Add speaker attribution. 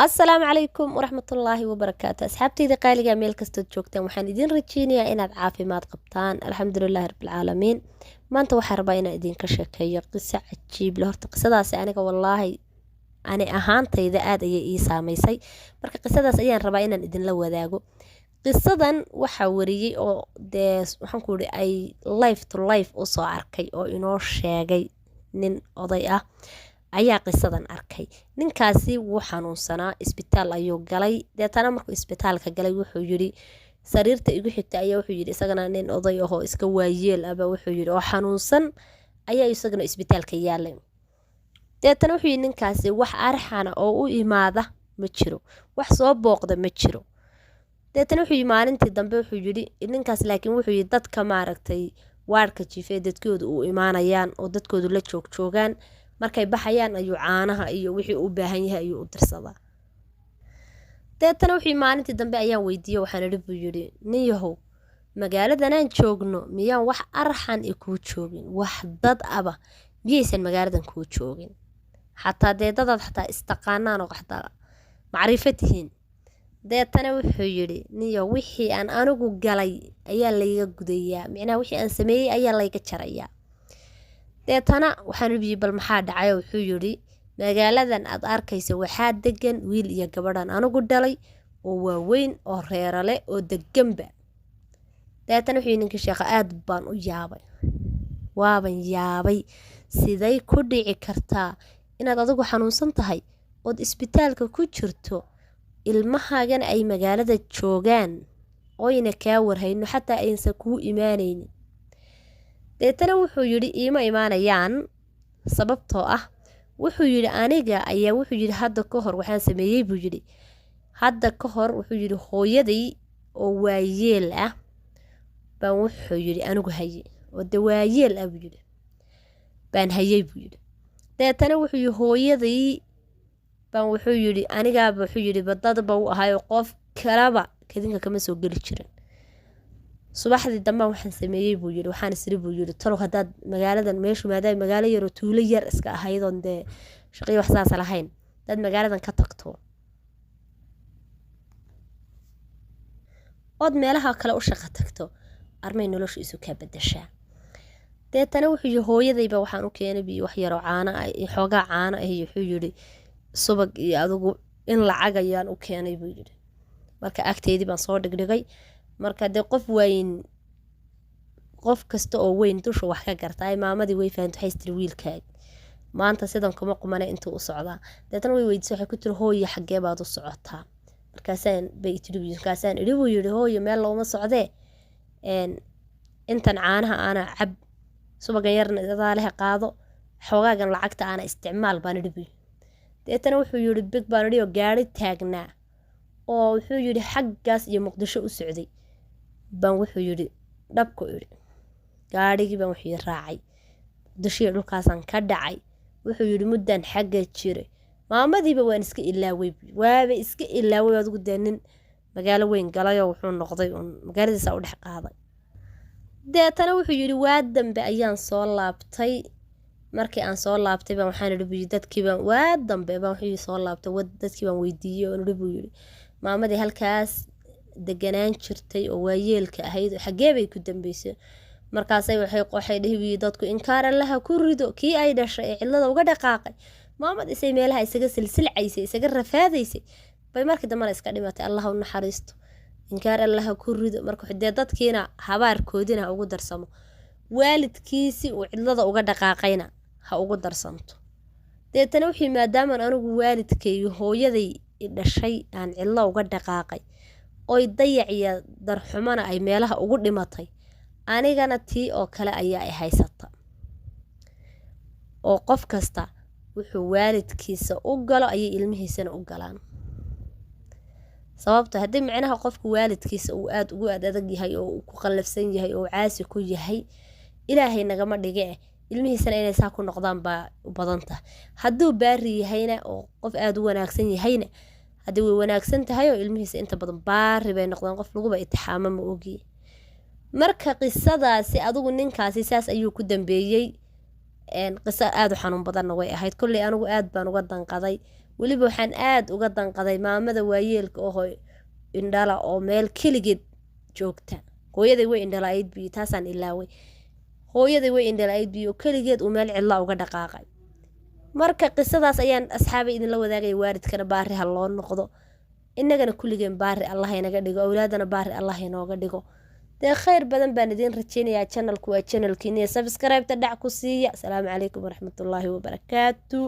Speaker 1: Asalaamu calaykum waraxmatullaahi wabarakaatu. Asxaabteyda qaaliga, meel kastood joogtaan, waxaan idin rajeynayaa inaad caafimaad qabtaan. Alxamdulilaahi rabbilcaalamiin. Maanta waxaan rabaa inaan idinka sheekeeyo qiso cajiib leh. Horta qisadaasi aniga, wallaahi, ani ahaantayda aad ayay ii saameysay. Marka qisadaas ayaan rabaa inaan idinla wadaago. Qisadan waxaa wariyey oo dee waxaan ku ihi ay life to life usoo arkay oo inoo sheegay nin oday ah ayaa qisadan arkay. Ninkaasi wuu xanuunsanaa, isbitaal ayuu galay. Deetana markuu isbitaalka galay, wuxuu yidhi sariirta igu xigta ayaa wuxuu yidhi isagana nin oday ahoo iska waayeel aba wuxuu yidhi oo xanuunsan ayaa isagana isbitaalka yaalay. Deetana wuxuu yidhi ninkaasi wax arxana oo u imaada ma jiro, wax soo booqda ma jiro. Deetana wuxuu yidhi maalintii dambe wuxuu yidhi ninkaas, laakiin wuxuu yidhi dadka maaragtay waarka jiifee dadkoodu u imaanayaan oo dadkoodu la joogjoogaan, markay baxayaan ayuu caanaha iyo wixii u baahan yahay ayuu u dirsadaa. Deetana wuxuu maalintii dambe ayaan weydiiyey, waxaan idhi buu yidhi, "Nin yahow, magaaladanaan joogno miyaan wax arxan i kuu joogin? Wax dad aba miyaysan magaaladan kuu joogin? Xataa dee dadaad xataa istaqaanaan oo xataa macrifo tihiin?" Deetana wuxuu yidhi, "Niyo, wixii aan anigu galay ayaa layga gudayaa, micnaha wixii aan sameeyey ayaa layga jarayaa." Deetana waxaan idhi, "Bal maxaa dhacay?" Wuxuu yidhi, "Magaaladan aad arkaysa waxaa degan wiil iyo gabadhan anigu dhalay oo waaweyn oo reerale oo deganba." Deetana wuxuu yidhi ninkii sheekha, "Aad baan u yaabay, waaban yaabay. Siday ku dhici kartaa inaad adigu xanuunsan tahay ood isbitaalka ku jirto, ilmahaagana ay magaalada joogaan oyna kaa warhayno, xataa aysan kuu imaanaynin?" Deetana wuxuu yidhi, "Iima imaanayaan sababtoo ah," wuxuu yidhi, "aniga ayaa," wuxuu yidhi, "hadda ka hor waxaan sameeyey," buu yidhi, "hadda ka hor," wuxuu yidhi, "hooyaday oo waayeel ah baan," wuxuu yidhi, "anigu haye oo de waayeel ah," buu yidhi, "baan hayey," buu yidhi. Deetana wuxuu yidhi, "Hooyaday baan," wuxuu yidhi, "anigaaba," wuxuu yidhi, "badadba u ahayo, qof kalaba kadinka kama soo geli jirin. Subaxdii dambaan waxaan sameeyey," buu yidhi, "waxaan isiri," buu yidhi, "talow haddaad magaaladan meeshu maadaama magaalo yaroo tuulo yar iska ahaydoon dee shaqiyo wax saasa lahayn, hadaad magaaladan ka tagto ood meelaha kale u shaqo tagto, armay noloshu isu kaa bedeshaa." Deetana wuxuu yidhi, "Hooyadayba waxaan u keenay biyo wax yaroo caano ah iyo xoogaa caano ah iyo," wuxuu yidhi, "subag iyo adigu in lacag ayaan u keenay," buu yidhi. "Marka agteydii baan soo dhigdhigay." Marka dee qof weyn, qof kasta oo weyn dusha wax ka garta ay maamadii way fahantay. Waxay tiri, "Wiilkaagi maanta sidan kuma qumane, intuu u socdaa." Deetana way weydiisay, waxay ku tiri, "Hooyo, xaggee baad u socotaa?" Markaasaan bay tiri, markaasaan idhi, buu yidhi, "Hooyo, meel looma socdee, intan caanaha aana cab, subagan yarna adaaleha qaado, xoogaagan lacagta aana isticmaal," baan idhi, buu yidhi. Deetana wuxuu yidhi, "Big baan idhi oo gaari taagnaa oo," wuxuu yidhi, "xaggaas iyo Muqdisho u socday baan," wuxuu yidhi, "dhabku idhi. Gaadhigii baan," wuxuu yidhi, "raacay, Muqdisho iyo dhulkaasaan ka dhacay." Wuxuu yidhi, "Muddaan xagga jiray, maamadiiba waan iska ilaaway, waaba iska ilaaway. Adigu dee nin magaalo weyn galayoo wuxuu noqday uun magaaladiisa u dhex qaaday." Deetana wuxuu yidhi, "Waa dambe ayaan soo laabtay. Markii aan soo laabtay baan waxaan idhi," buu yidhi, "dadkii baan, waa dambe baan," wuxuu yidhi, "soo laabtay, dadkii baan weydiiyey oo idhi," buu yidhi, "maamadii halkaas deganaan jirtay oo waayeelka ahayd xaggee bay ku dambeysay?" Markaasay waxay dhihi, buu yidhi, "Dadku inkaar Allaha ku rido kii ay dhashay ee cidlada uga dhaqaaqay. Maamadisay meelaha isaga silsilcaysay, isaga rafaadaysay bay markii dambena iska dhimatay. Allah u naxariisto, inkaar Allaha ku rido." Marka dee dadkiina habaarkoodina ha ugu darsamo, waalidkiisi uu cidlada uga dhaqaaqayna ha ugu darsanto. Deetana wixii maadaamaan anigu waalidkayga hooyaday i dhashay aan cidlo uga dhaqaaqay, oy dayac iyo darxumona ay meelaha ugu dhimatay, anigana tii oo kale ayaa i haysata. Oo qof kasta wuxuu waalidkiisa u galo ayay ilmihiisana u galaan. Sababto haddii micnaha qofku waalidkiisa uu aada ugu ad adag yahay oo uu ku qallafsan yahay oo caasi ku yahay, Ilaahay nagama dhige eh, ilmihiisana inay saa ku noqdaan baa u badan tahay. Hadduu baari yahayna oo qof aada u wanaagsan yahayna, haddii way wanaagsan tahay oo ilmihiisa inta badan baari bay noqdaan, qof laguba itixaamo ma ogiye. Marka qisadaasi adigu ninkaasi saas ayuu ku dambeeyey. Qiso aada u xanuun badanna way ahayd. Kolley anigu aad baan uga danqaday. Weliba waxaan aada uga danqaday maamada waayeelka oho indhala oo meel keligeed joogta. Hooyaday way indhala-ayd biyo, taasaan ilaaway. Hooyaday way indhala-ayd biyo, keligeed uu meel cidla uga dhaqaaqay. Marka qisadaas ayaan, asxaabay, idinla wadaagaya. Waalidkana baari ha loo noqdo, innagana kulligeen baari Allah inaga dhigo, awlaadana baari Allah inooga dhigo. Dee khayr badan baan idiin rajeynayaa. Channelku waa channelkiiniya, subscribe-ta dhac ku siiya. Asalaamu calaykum waraxmatullaahi wabarakaatu.